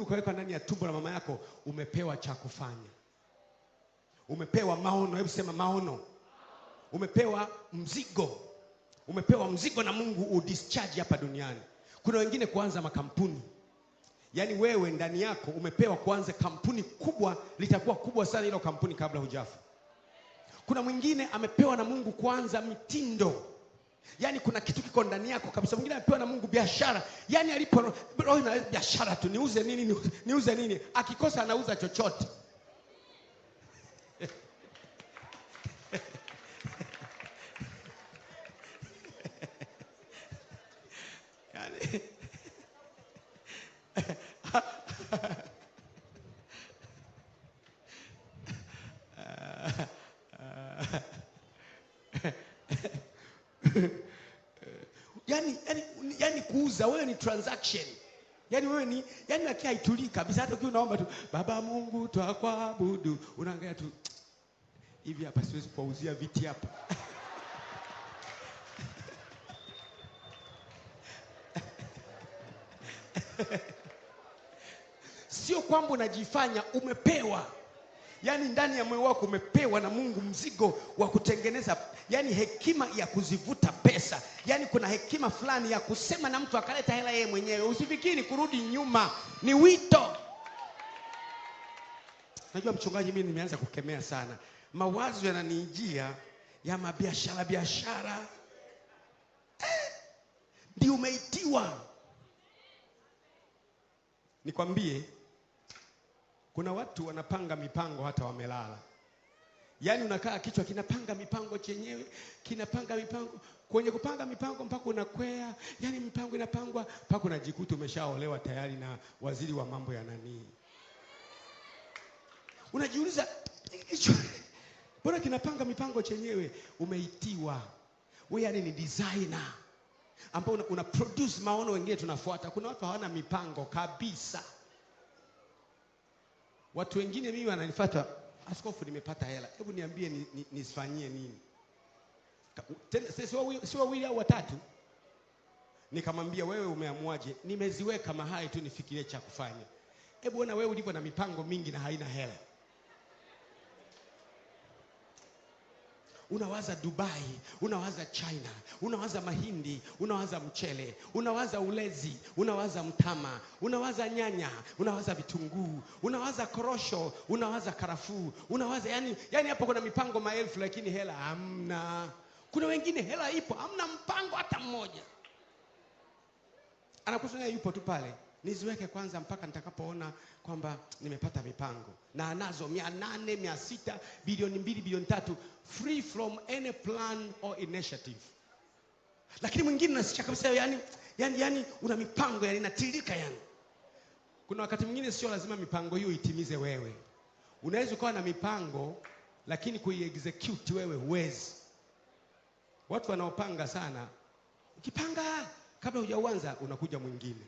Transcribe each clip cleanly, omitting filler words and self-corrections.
ukawekwa ndani ya tumbo la mama yako, umepewa cha kufanya. Umepewa maono. Hebu sema maono. Umepewa mzigo. Umepewa mzigo na Mungu udischarge hapa duniani. Kuna wengine kuanza makampuni. Yaani wewe ndani yako umepewa kuanza kampuni kubwa, litakuwa kubwa sana hilo kampuni kabla hujafa. Kuna mwingine amepewa na Mungu kuanza mitindo. Yaani kuna kitu kiko ndani yako kabisa. Mwingine amepewa na Mungu biashara. Yaani alipo roho na biashara tu, niuze nini, niuze nini. Akikosa anauza chochote. Yaani yani kuuza wewe ni transaction. Yani wewe ni yani lakini haitulii kabisa. Hata ukiwa unaomba tu Baba Mungu twakuabudu, unaangalia tu hivi, hapa siwezi kuwauzia viti hapa. Sio kwamba unajifanya, umepewa. Yaani ndani ya moyo wako umepewa na Mungu mzigo wa kutengeneza, yani hekima ya kuzivuta pesa. Yaani kuna hekima fulani ya kusema na mtu akaleta hela yeye mwenyewe. Usifikiri kurudi nyuma, ni wito. Najua mchungaji, mimi nimeanza kukemea sana. Mawazo yananijia ya mabiashara biashara. Ndio umeitiwa. Nikwambie, kuna watu wanapanga mipango hata wamelala. Yaani unakaa kichwa kinapanga mipango chenyewe, kinapanga mipango. Kwenye kupanga mipango mpaka unakwea, yaani mipango inapangwa mpaka unajikuta umeshaolewa tayari na waziri wa mambo ya nani. Unajiuliza, kichwa mbona kinapanga mipango chenyewe? Umeitiwa. Wewe yani ni designer ambao una produce maono, wengine tunafuata. Kuna watu hawana mipango kabisa. Watu wengine mimi wananifuata, askofu nimepata hela, hebu niambie nisifanyie nini? Tena si wawili au watatu. Nikamwambia wewe umeamuaje? Nimeziweka mahali tu nifikirie cha kufanya. Hebu ona wewe ulivyo na mipango mingi na haina hela. Unawaza Dubai, unawaza China, unawaza mahindi, unawaza mchele, unawaza ulezi, unawaza mtama, unawaza nyanya, unawaza vitunguu, unawaza korosho, unawaza karafuu, unawaza yani hapo kuna mipango maelfu lakini hela hamna. Kuna wengine hela ipo, hamna mpango hata mmoja. Anakusanya yupo tu pale, niziweke kwanza mpaka nitakapoona kwamba nimepata mipango. Na anazo 800, 600, bilioni 2, bilioni 3, free from any plan or initiative. Lakini mwingine unasikia kabisa yani una mipango yani inatirika yani. Kuna wakati mwingine sio lazima mipango hiyo itimize wewe. Unaweza ukawa na mipango lakini kuiexecute wewe huwezi. Watu wanaopanga sana, ukipanga kabla hujaanza unakuja mwingine.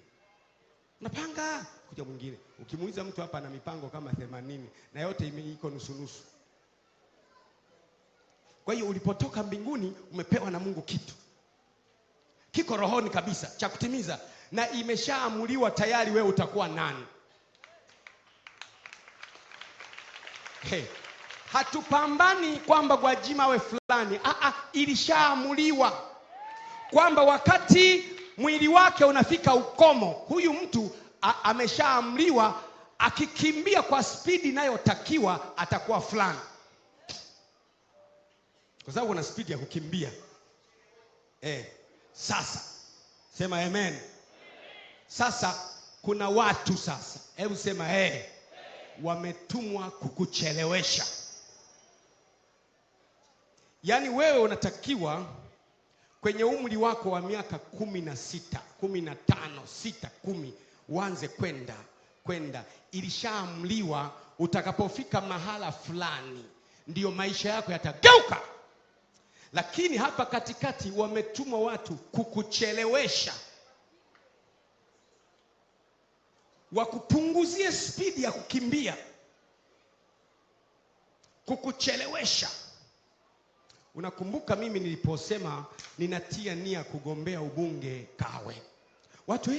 Unapanga kuja mwingine. Ukimuuliza mtu hapa ana mipango kama 80 na yote iko nusu nusu. Kwa hiyo ulipotoka mbinguni umepewa na Mungu kitu. Kiko rohoni kabisa cha kutimiza na imeshaamuliwa tayari wewe utakuwa nani. Hey, hatupambani kwamba Gwajima awe fulani. Ilishaamuliwa kwamba wakati mwili wake unafika ukomo, huyu mtu ameshaamriwa akikimbia kwa spidi inayotakiwa atakuwa fulani. Kwa sababu kuna spidi ya kukimbia. Sasa sema amen. Sasa kuna watu sasa, hebu sema wametumwa kukuchelewesha. Yaani wewe unatakiwa kwenye umri wako wa miaka 16, 15, 6, 10 uanze kwenda. Ilishaamliwa utakapofika mahala fulani ndio maisha yako yatageuka. Lakini hapa katikati wametumwa watu kukuchelewesha, wakupunguzie speed ya kukimbia, kukuchelewesha. Unakumbuka mimi niliposema ninatia nia kugombea ubunge Kawe, Watu,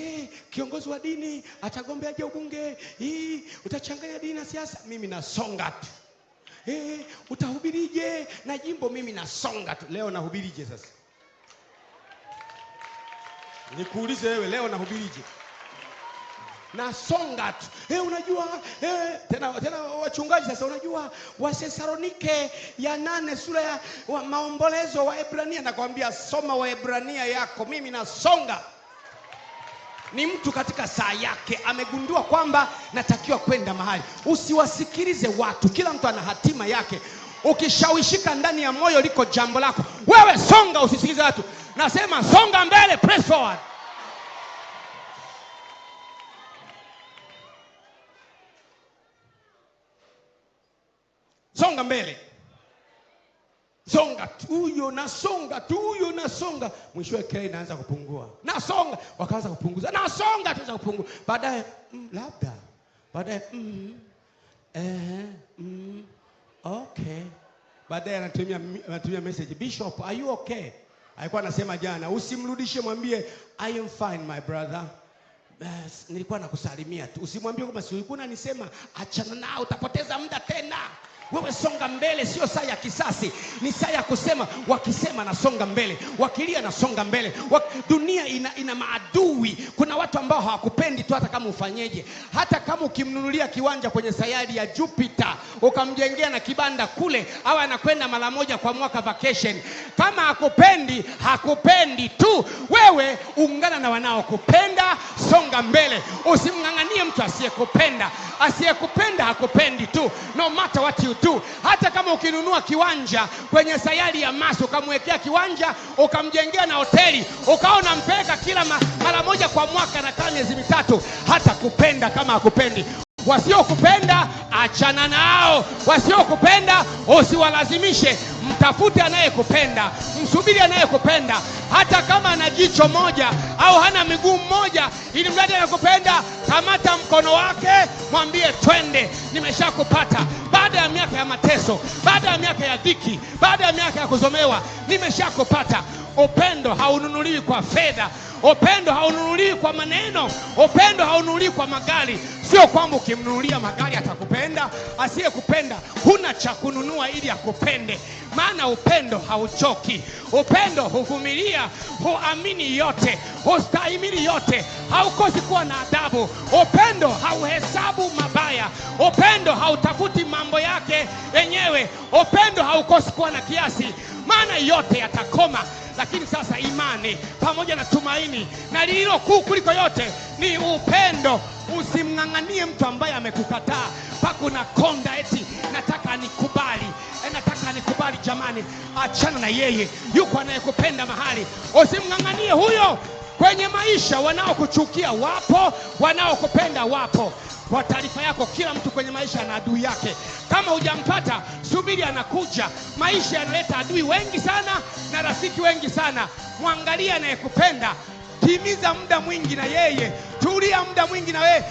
kiongozi wa dini atagombeaje ubunge? Hii utachanganya dini na siasa. Mimi nasonga tu. Utahubirije na jimbo? Mimi nasonga tu. Leo nahubirije sasa? Nikuulize wewe, leo nahubirije? Nasonga tu. Unajua, tena wachungaji sasa, unajua Wathesalonike ya 8 sura ya maombolezo wa Ebrania, nakwambia soma Waebrania yako. Mimi nasonga. Ni mtu katika saa yake amegundua kwamba natakiwa kwenda mahali. Usiwasikilize watu, kila mtu ana hatima yake. Ukishawishika ndani ya moyo liko jambo lako. Wewe songa, usisikilize watu. Nasema songa mbele, press forward. Songa mbele. Songa tu huyo, nasonga tu huyo, nasonga. Mwishowe kelele inaanza kupungua. Nasonga, wakaanza kupunguza. Nasonga tuanza kupungua. Baadaye labda. Baadaye okay. Baadaye anatumia message, Bishop, are you okay? Alikuwa anasema jana, usimrudishe, mwambie I am fine my brother. Nilikuwa nakusalimia tu. Usimwambie kwamba si ulikuwa unanisema, achana nao, utapoteza muda tena. Wewe songa mbele, sio saa ya kisasi, ni saa ya kusema. Wakisema nasonga mbele, wakilia nasonga mbele. Dunia ina maadui. Kuna watu ambao hawakupendi tu hata kama ufanyeje. Hata kama ukimnunulia kiwanja kwenye sayari ya Jupiter, ukamjengea na kibanda kule, au anakwenda mara moja kwa mwaka vacation, kama hakupendi, hakupendi tu. Wewe ungana na wanaokupenda, songa mbele. Usimnganganie mtu asiyekupenda. Asiyekupenda hakupendi tu, no matter what you do. Hata kama ukinunua kiwanja kwenye sayari ya Mars, ukamwekea kiwanja, ukamjengea na hoteli, ukaona unampeleka kila mara moja kwa mwaka na kama miezi mitatu, hata kupenda kama hakupendi. Wasiokupenda achana nao. Wasiokupenda usiwalazimishe. Mtafute anayekupenda, msubiri anayekupenda, hata kama ana jicho moja au hana miguu mmoja, ili mradi anakupenda. Kamata mkono wake, mwambie twende, nimeshakupata. Baada ya miaka ya mateso, baada ya miaka ya dhiki, baada ya miaka ya kuzomewa, nimeshakupata. Upendo haununuliwi kwa fedha, upendo haununuliwi kwa maneno, upendo haununuliwi kwa magari. Sio kwamba ukimnunulia magari atakupenda. Asiyekupenda huna cha kununua ili akupende. Maana upendo hauchoki, upendo huvumilia, huamini yote, hustahimili yote, haukosi kuwa na adabu. Upendo hauhesabu mabaya, upendo hautafuti mambo yake yenyewe, upendo haukosi kuwa na kiasi, maana yote yatakoma. Lakini sasa imani pamoja na tumaini, na lililo kuu kuliko yote ni upendo. Usimng'ang'anie mtu ambaye amekukataa mpaka unakonda eti nataka nikubali, nataka nikubali. Jamani, achana na yeye, yuko anayekupenda mahali. Usimng'ang'anie huyo. Kwenye maisha wanaokuchukia wapo, wanaokupenda wapo. Kwa taarifa yako, kila mtu kwenye maisha ana adui yake. Kama hujampata, subiri, anakuja. Maisha yanaleta adui wengi sana na rafiki wengi sana. Mwangalie anayekupenda, timiza muda mwingi na yeye, tulia muda mwingi na wewe.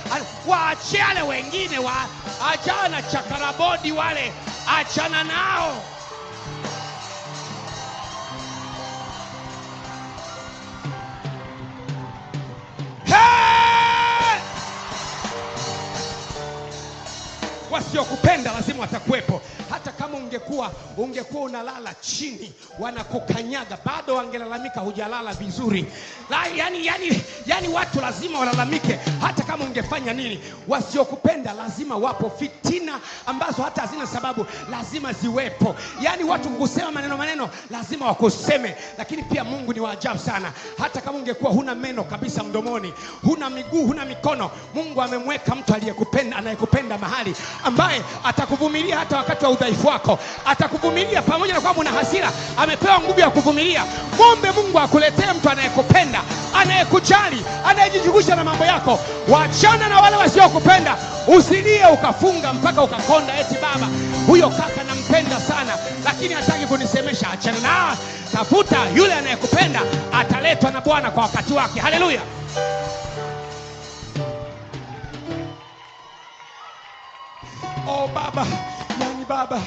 Waachie wale wengine, achana chakarabodi wale, achana nao. Wasiokupenda lazima watakuwepo. Hata kama ungekuwa unalala chini, wanakukanyaga, bado wangelalamika hujalala vizuri. Yani watu lazima walalamike hata kama ungefanya nini. Wasiokupenda lazima wapo. Fitina ambazo hata hazina sababu lazima ziwepo. Yani watu kusema maneno lazima wakuseme. Lakini pia Mungu ni wa ajabu sana. Hata kama ungekuwa huna meno kabisa mdomoni, huna miguu, huna mikono, Mungu amemweka mtu aliyekupenda, anayekupenda mahali, ambaye atakuvumilia hata wakati wa udhaifu wako. Atakuvumilia pamoja na kwamba una hasira. Amepewa nguvu ya kuvumilia. Muombe Mungu akuletee mtu anayekupenda, anayekujali, anayejishughulisha na mambo yako. Waachana na wale wasiokupenda. Usilie ukafunga mpaka ukakonda eti baba, huyo kaka nampenda sana lakini hataki kunisemesha. Achana na, tafuta yule anayekupenda, ataletwa na Bwana kwa wakati wake. Haleluya. Oh baba, yani baba,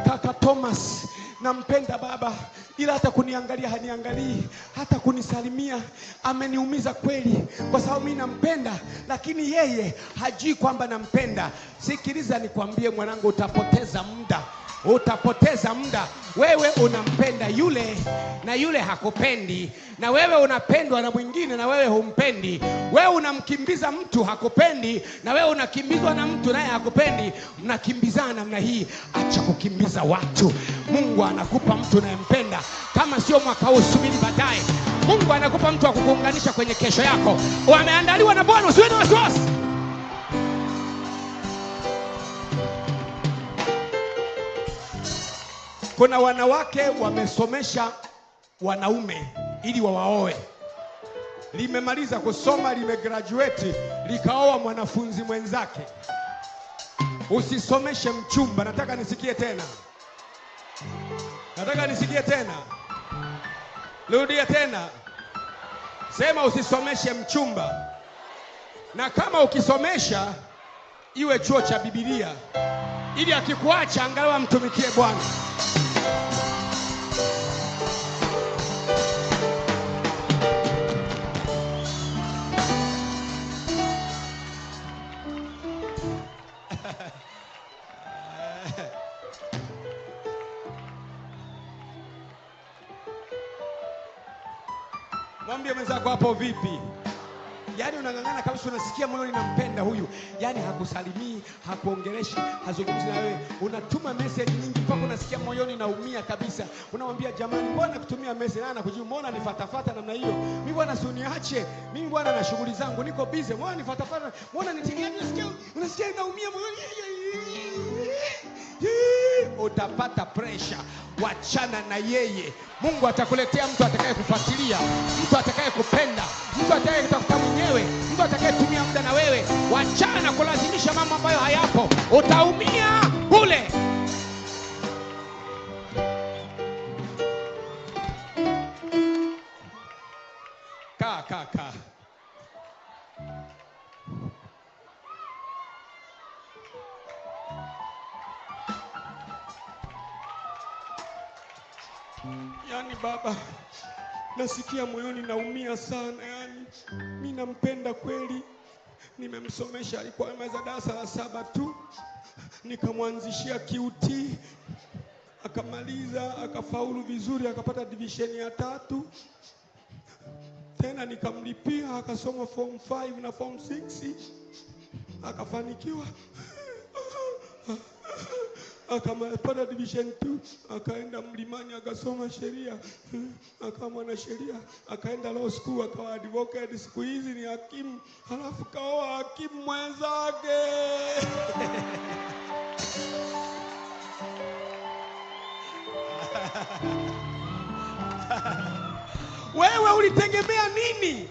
kaka Thomas nampenda baba, ila hata kuniangalia haniangalii, hata kunisalimia. Ameniumiza kweli, kwa sababu mimi nampenda, lakini yeye hajui kwamba nampenda. Sikiliza nikwambie mwanangu, utapoteza muda. Utapoteza muda. Wewe unampenda yule na yule hakupendi, na wewe unapendwa na mwingine na wewe humpendi. Wewe unamkimbiza mtu hakupendi, na wewe unakimbizwa na mtu naye hakupendi. Mnakimbizana namna hii. Acha kukimbiza watu. Mungu anakupa mtu unayempenda. Kama sio mwaka huu, subiri baadaye. Mungu anakupa mtu wa kukuunganisha kwenye kesho yako. Wameandaliwa na Bwana, usiwe na wasiwasi. Kuna wanawake wamesomesha wanaume ili wawaoe. Limemaliza kusoma, limegraduate, likaoa mwanafunzi mwenzake. Usisomeshe mchumba. Nataka nisikie tena. Nataka nisikie tena. Rudia tena. Sema usisomeshe mchumba. Na kama ukisomesha, iwe chuo cha Biblia, ili akikuacha angalau amtumikie Bwana. Mwambie mwenzako hapo vipi? Yaani unang'ang'ana kabisa, unasikia moyoni nampenda huyu. Yaani hakusalimii, hakuongeleshi, hazungumzi na wewe. Unatuma message nyingi mpaka unasikia moyoni naumia kabisa. Unamwambia jamani, mbona kutumia message na anakujibu, mbona nifatafata namna hiyo? Mimi bwana usiniache. Mimi bwana na shughuli zangu, niko busy. Mbona nifatafata? Mbona nitingia? Unasikia naumia moyoni. Utapata pressure. Wachana na yeye. Mungu atakuletea mtu atakayekufuatilia, mtu atakayekupenda, mtu atakayekutafuta mwenyewe, mtu atakayetumia muda na wewe. Wachana na kulazimisha mambo ambayo hayapo. Utaumia bure. Ka ka ka. Yaani baba, nasikia moyoni naumia sana. Yaani mimi nampenda kweli. Nimemsomesha, alikuwa amemaliza darasa la 7 tu, nikamwanzishia QT, akamaliza, akafaulu vizuri, akapata division ya 3. Tena nikamlipia akasoma form 5 na form 6, akafanikiwa. Akamapata division 2, akaenda mlimani akasoma sheria, akawa mwanasheria, akaenda law school akawa advocate, siku hizi ni hakimu. Halafu kaoa hakimu mwenzake. Wewe ulitegemea nini?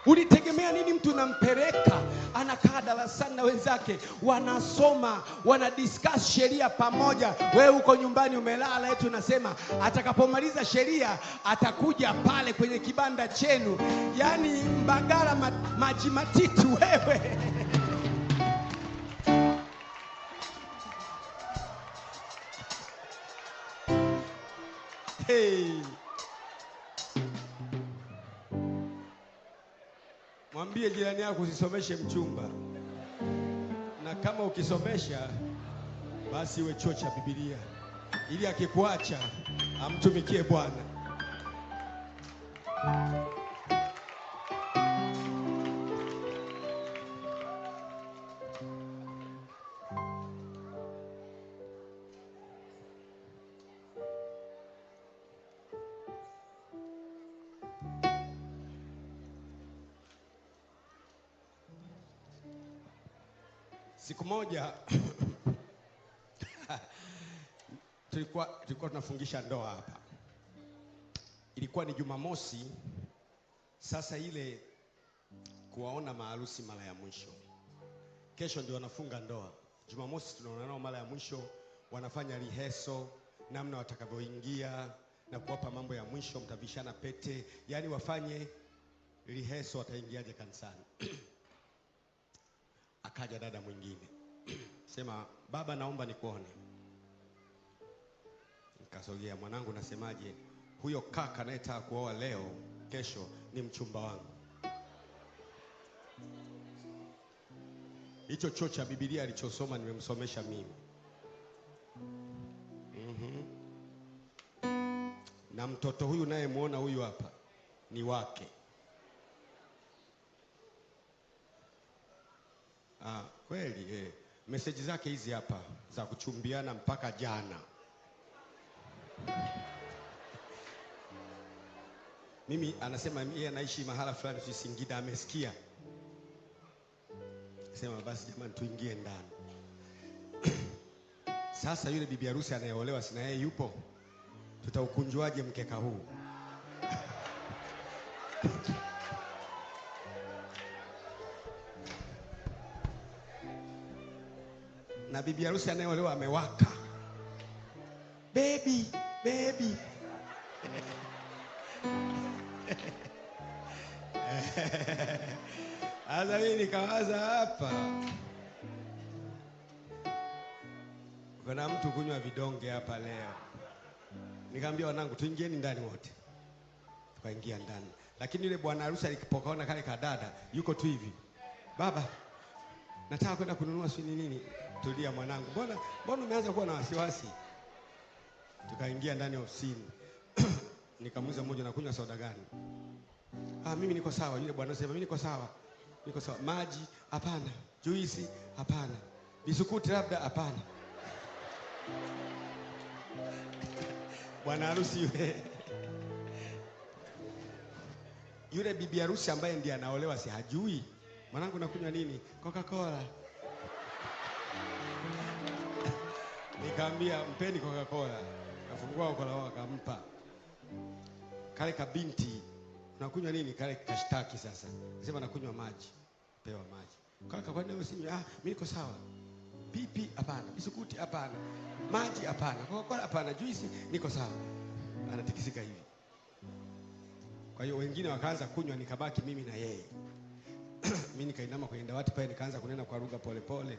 Ulitegemea nini? Mtu unampeleka, anakaa darasani na wenzake, wanasoma, wanadiscuss sheria pamoja. Wewe uko nyumbani umelala, eti unasema atakapomaliza sheria atakuja pale kwenye kibanda chenu. Yaani Mbagala maji matitu wewe. Hey. Mwambie jirani yako usisomeshe mchumba. Na kama ukisomesha, basi iwe chuo cha Biblia, ili akikuacha amtumikie Bwana. Siku moja tulikuwa tunafungisha ndoa hapa. Ilikuwa ni Jumamosi. Sasa ile kuwaona maharusi mara ya mwisho. Kesho ndio wanafunga ndoa. Jumamosi tunaona nao mara ya mwisho, wanafanya rehearsal namna watakavyoingia na kuwapa mambo ya mwisho, mtavishana pete, yani wafanye rehearsal wataingiaje kanisani. Akaja dada mwingine. Sema, baba naomba nikuone. Nikasogea, mwanangu, nasemaje? Huyo kaka anayetaka kuoa leo kesho ni mchumba wangu. Hicho chuo cha Biblia alichosoma nimemsomesha mimi. Na mtoto huyu nayemuona huyu hapa ni wake. Ah, kweli eh. Meseji zake hizi hapa za kuchumbiana mpaka jana. Mimi anasema yeye anaishi mahala fulani si Singida, amesikia. Sema basi jamani tuingie ndani. Sasa yule bibi harusi anayeolewa sina yeye yupo. Tutaukunjuaje mkeka huu? Na bibi harusi anayeolewa amewaka. Baby, baby. Sasa mimi nikawaza hapa kuna mtu kunywa vidonge hapa leo. Nikamwambia wanangu tuingieni ndani wote. Tukaingia ndani. Lakini yule bwana harusi alipokaona kale kadada yuko tu hivi. Baba, nataka kwenda kununua sio nini. Tulia mwanangu. Mbona umeanza kuwa na wasiwasi? Tukaingia ndani ofisini. Nikamuuliza mmoja, nakunywa soda gani? Ah, mimi niko sawa. Yule bwana anasema mimi niko sawa. Niko sawa. Maji hapana, juisi hapana, bisukuti labda hapana. Bwana harusi yule. Yule bibi harusi ambaye ndiye anaolewa si hajui. Mwanangu nakunywa nini? Coca-Cola. Nikamwambia mpeni Coca-Cola. Kafungua Coca-Cola akampa. Kale kabinti unakunywa nini? Kale kashtaki sasa. Nasema nakunywa maji. Pewa maji. Kaka kwa nini usinywe? Ah, mimi niko sawa. Pipi hapana, bisukuti hapana, maji hapana, Coca-Cola hapana, juisi niko sawa. Anatikisika hivi. Kwa hiyo wengine wakaanza kunywa, nikabaki mimi na yeye. Mimi nikainama kwenye dawati pale nikaanza kunena kwa lugha pole pole.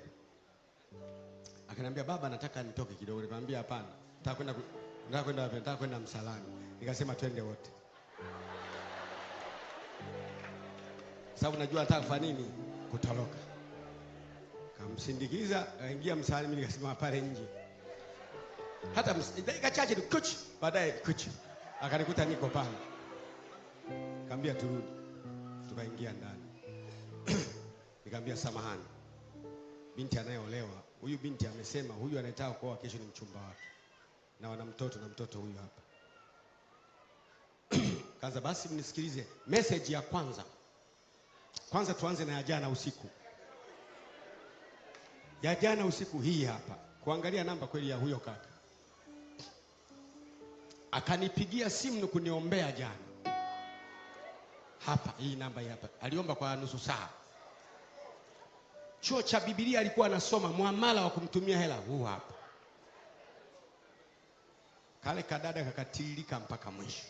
Akaniambia baba nataka nitoke kidogo. Nikamwambia hapana. Nataka kwenda msalani. Nikasema twende wote. Sababu najua nataka kufanya nini? Kutoroka. Kamsindikiza, akaingia msalani, mimi nikasimama pale nje. Hata dakika chache tu kuch, baadaye kuch. Akanikuta niko pale. Nikamwambia turudi. Tukaingia ndani. Nikamwambia samahani. Binti anayeolewa, huyu binti amesema huyu anayetaka kuoa kesho ni mchumba wake. Na wana mtoto, na mtoto huyu hapa. Kaanza basi mnisikilize message ya kwanza. Kwanza tuanze na ya jana usiku. Ya jana usiku hii hapa. Kuangalia namba kweli ya huyo kaka. Akanipigia simu kuniombea jana. Hapa hii namba hii hapa. Aliomba kwa nusu saa. Chuo cha Biblia alikuwa anasoma, muamala wa kumtumia hela huu hapa. Kale kadada kakatilika mpaka mwisho.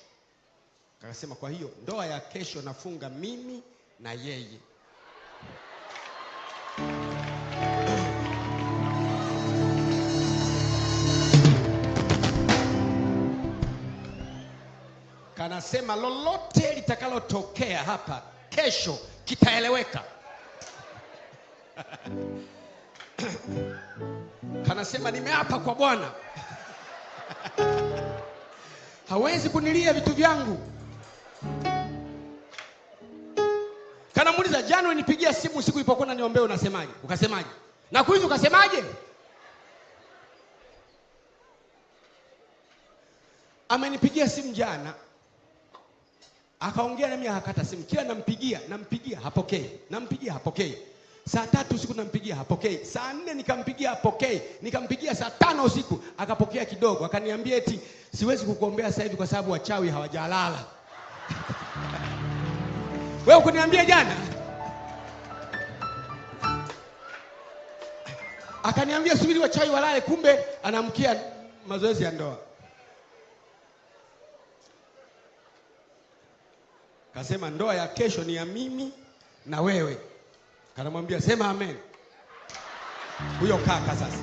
Akasema kwa hiyo ndoa ya kesho nafunga mimi na yeye. Kanasema lolote litakalotokea hapa kesho kitaeleweka. Kanasema nimeapa kwa Bwana. Hawezi kunilia vitu vyangu. Kanamuuliza jana unipigia simu usiku ilipokuwa unaniombea unasemaje? Ukasemaje? Na kuizi ukasemaje? Amenipigia simu jana. Akaongea na mimi akakata simu. Kila nampigia hapokei. Nampigia hapokei. Saa 3 usiku nampigia hapokei. Saa 4 nikampigia hapokei. Nikampigia saa 5 usiku akapokea kidogo. Akaniambia eti siwezi kukuombea sasa hivi kwa sababu wachawi hawajalala. Wewe ukuniambia jana? Akaniambia subiri wachawi walale, kumbe anamkia mazoezi ya ndoa. Kasema ndoa ya kesho ni ya mimi na wewe. Kanamwambia sema amen. Huyo kaka sasa.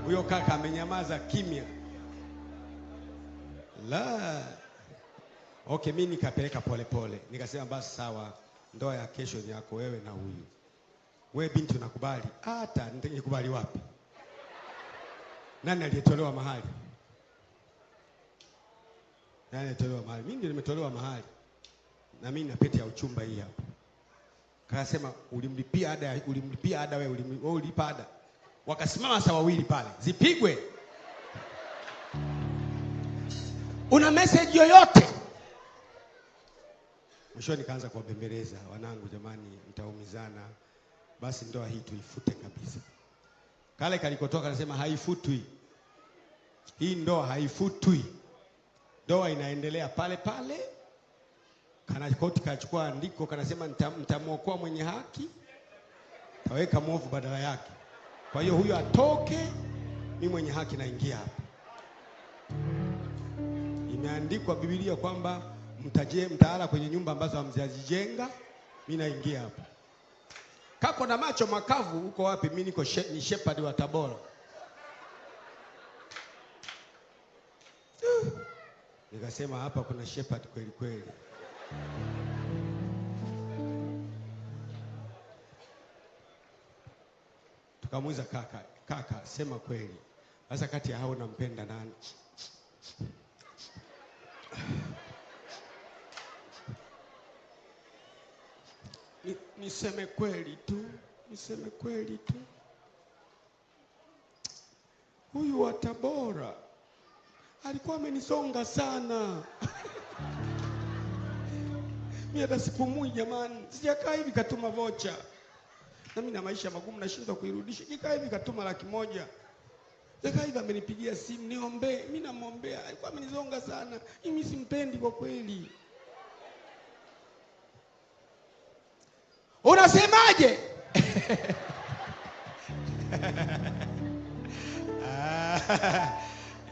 Huyo kaka amenyamaza kimya. La. Okay, mimi nikapeleka pole pole. Nikasema basi sawa, ndoa ya kesho ni yako wewe na huyu. Wewe binti unakubali? Hata nikubali wapi? Nani aliyetolewa mahali? Nani aliyetolewa mahali? Mimi ndio nimetolewa mahali. Na mimi na pete ya uchumba hii hapa. Akasema ulimlipia ada, ulimlipia ada wewe, wewe ulipa ada. Wakasimama sawa wawili pale. Zipigwe. Una message yoyote? Mwisho nikaanza kuwabembeleza, wanangu jamani, mtaumizana. Basi ndoa hii tuifute kabisa. Kale kalikotoka anasema haifutwi. Hii ndoa haifutwi. Ndoa inaendelea pale pale. Kana koti kachukua andiko kanasema nitamuokoa mwenye haki, taweka mwovu badala yake. Kwa hiyo huyo atoke, mimi mwenye haki naingia hapa. Imeandikwa Biblia kwamba mtaala kwenye nyumba ambazo hamjazijenga, mimi naingia hapa. Kako na macho makavu uko wapi? Mimi niko ni shepherd wa Tabora. Nikasema hapa kuna shepherd kweli kweli. Tukamuuliza kaka, kaka sema kweli. Sasa kati ya hao nampenda nani? Niseme kweli tu, niseme kweli tu. Huyu wa Tabora alikuwa amenisonga sana. Mimi hata sipumui jamani. Sijakaa hivi katuma vocha. Na mimi na maisha magumu nashindwa kuirudisha. Nikaa hivi katuma 100,000. Sijakaa hivi amenipigia simu niombe, mimi namuombea. Alikuwa amenizonga sana. Mimi simpendi kwa kweli. Unasemaje?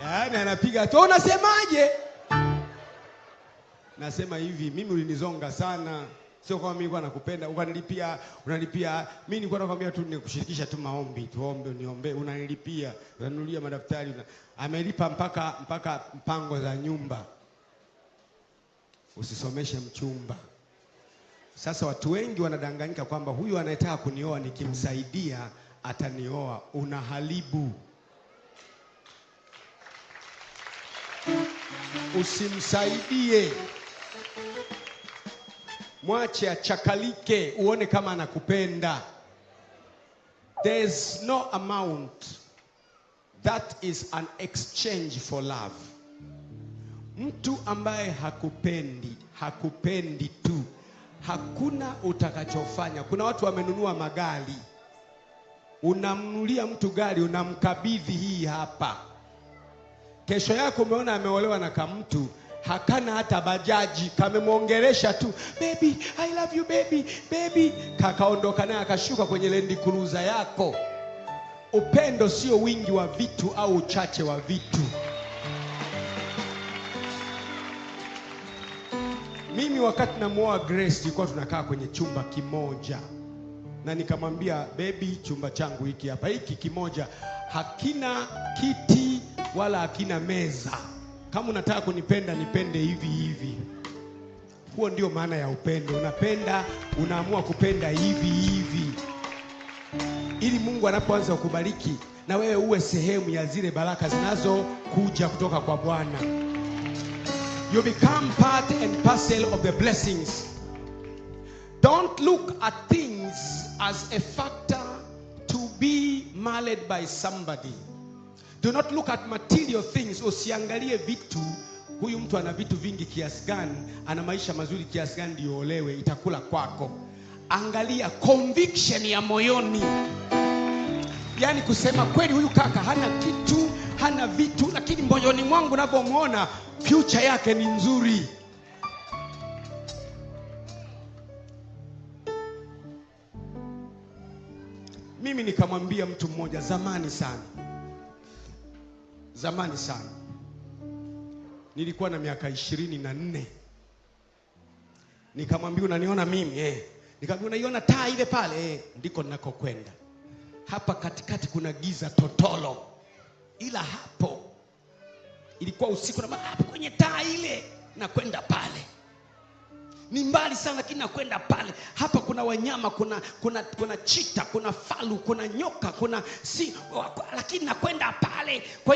Yaani anapiga tu, unasemaje? Nasema hivi, mimi ulinizonga sana. Sio kama mimi nilikuwa nakupenda, ukanilipia, unalipia. Mimi nilikuwa nakwambia tu nikushirikisha tu maombi, tuombe, uniombe, unanilipia, unanunulia madaftari, amelipa mpaka mpango za nyumba. Usisomeshe mchumba. Sasa watu wengi wanadanganyika kwamba huyu anayetaka kunioa nikimsaidia atanioa. Unaharibu. Usimsaidie. Mwache achakalike uone kama anakupenda. There's no amount that is an exchange for love. Mtu ambaye hakupendi, hakupendi tu. Hakuna utakachofanya. Kuna watu wamenunua magari. Unamnunulia mtu gari, unamkabidhi hii hapa. Kesho yako umeona ameolewa na kamtu, hakana hata bajaji, kamemwongelesha tu, baby, I love you baby, baby. Kakaondoka naye akashuka kwenye Land Cruiser yako. Upendo sio wingi wa vitu au uchache wa vitu. Mimi wakati namuoa Grace tulikuwa tunakaa kwenye chumba kimoja. Na nikamwambia baby, chumba changu hiki hapa, hiki kimoja hakina kiti wala hakina meza. Kama unataka kunipenda nipende hivi hivi. Huo ndio maana ya upendo. Unapenda, unaamua kupenda hivi hivi. Ili Mungu anapoanza kukubariki na wewe uwe sehemu ya zile baraka zinazokuja kutoka kwa Bwana. You become part and parcel of the blessings. Don't look at things as a factor to be married by somebody. Do not look at material things. Usiangalie vitu. Huyu mtu ana vitu vingi kiasi gani, ana maisha mazuri kiasi gani ndio olewe, itakula kwako. Angalia conviction ya moyoni. Yaani kusema kweli huyu kaka hana kitu, hana vitu, lakini moyoni mwangu ninapomuona future yake ni nzuri. Mimi nikamwambia mtu mmoja zamani sana. Zamani sana. Nilikuwa na miaka 24. Nikamwambia unaniona mimi eh? Nikamwambia unaiona taa ile pale eh? Ndiko ninakokwenda. Hapa katikati kuna giza totolo. Ila hapo Ilikuwa usiku na hapo kwenye taa ile nakwenda pale. Ni mbali sana lakini nakwenda pale. Hapa kuna wanyama, kuna chita, kuna falu, kuna nyoka, kuna si, lakini nakwenda pale. Kwa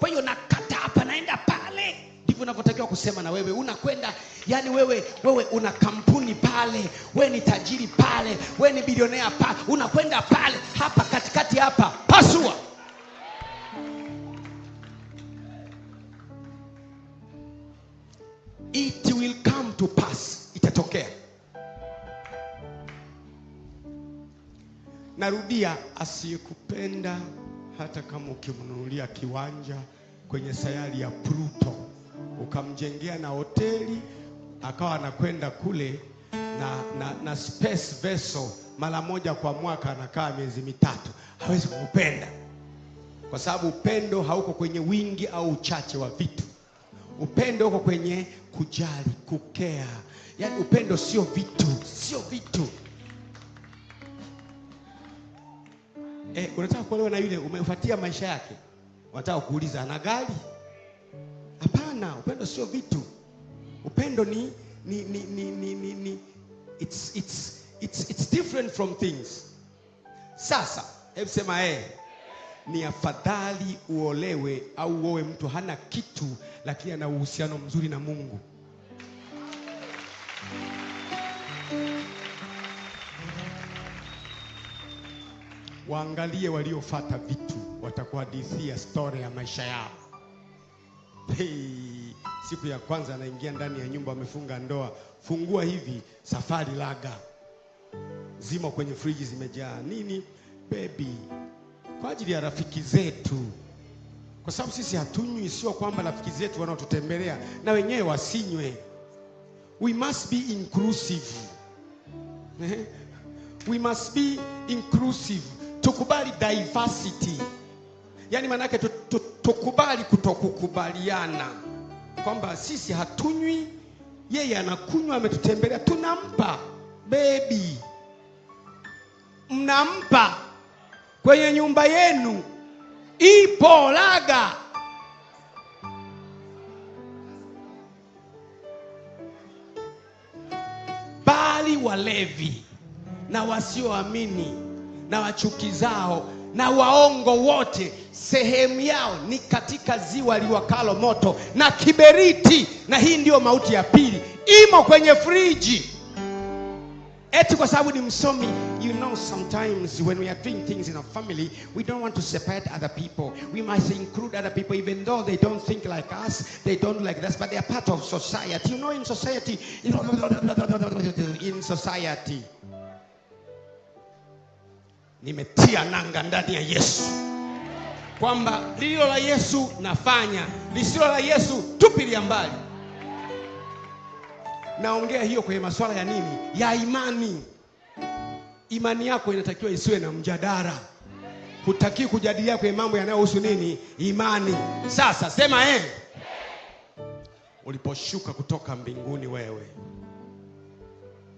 hiyo nakata hapa naenda pale. Ndivyo unavyotakiwa kusema na wewe. Unakwenda, yani wewe una kampuni pale, wewe ni tajiri pale, wewe ni bilionea pale, unakwenda pale, hapa katikati hapa, pasua. It will come to pass. Itatokea. Narudia, asiyekupenda hata kama ukimnunulia kiwanja kwenye sayari ya Pluto, ukamjengea na hoteli, akawa anakwenda kule na space vessel mara moja kwa mwaka, anakaa miezi 3, hawezi kukupenda. Kwa sababu upendo hauko kwenye wingi au uchache wa vitu. Upendo uko kwenye kujali, kukea. Yaani upendo sio vitu, sio vitu. Unataka kuolewa na yule umefuatia maisha yake, unataka kuuliza ana gari? Hapana, upendo sio vitu. Upendo ni it's different from things. Sasa, hebu sema ni afadhali uolewe au uoe mtu hana kitu lakini ana uhusiano mzuri na Mungu. Waangalie waliofuata vitu, watakuhadithia story ya maisha yao. Hey, siku ya kwanza anaingia ndani ya nyumba, amefunga ndoa, fungua hivi, safari laga zimo kwenye friji zimejaa nini, baby, kwa ajili ya rafiki zetu. Kwa sababu sisi hatunywi, sio kwamba rafiki zetu wanaotutembelea na wenyewe wasinywe. We must be inclusive. We must be inclusive. Tukubali diversity. Yaani maana yake tukubali kutokukubaliana. Kwamba sisi hatunywi, yeye anakunywa, ametutembelea, tunampa baby. Mnampa kwenye nyumba yenu ipo laga. Bali walevi na wasioamini na wachukizao na waongo wote, sehemu yao ni katika ziwa liwakalo moto na kiberiti, na hii ndio mauti ya pili, imo kwenye friji. Eti kwa sababu ni msomi. You know, sometimes when we are doing things in a family, we don't want to separate other people. We must include other people, even though they don't think like us, they don't like us, but they are part of society. You know, in society, in society. Nimetia nanga ndani ya Yesu. Kwamba lililo la Yesu nafanya, lisilo la Yesu tupilia mbali. Naongea hiyo kwenye masuala ya nini? Ya imani. Imani yako inatakiwa isiwe na mjadala. Hutaki kujadilia kwenye mambo yanayohusu nini? Imani. Sasa sema Uliposhuka kutoka mbinguni wewe,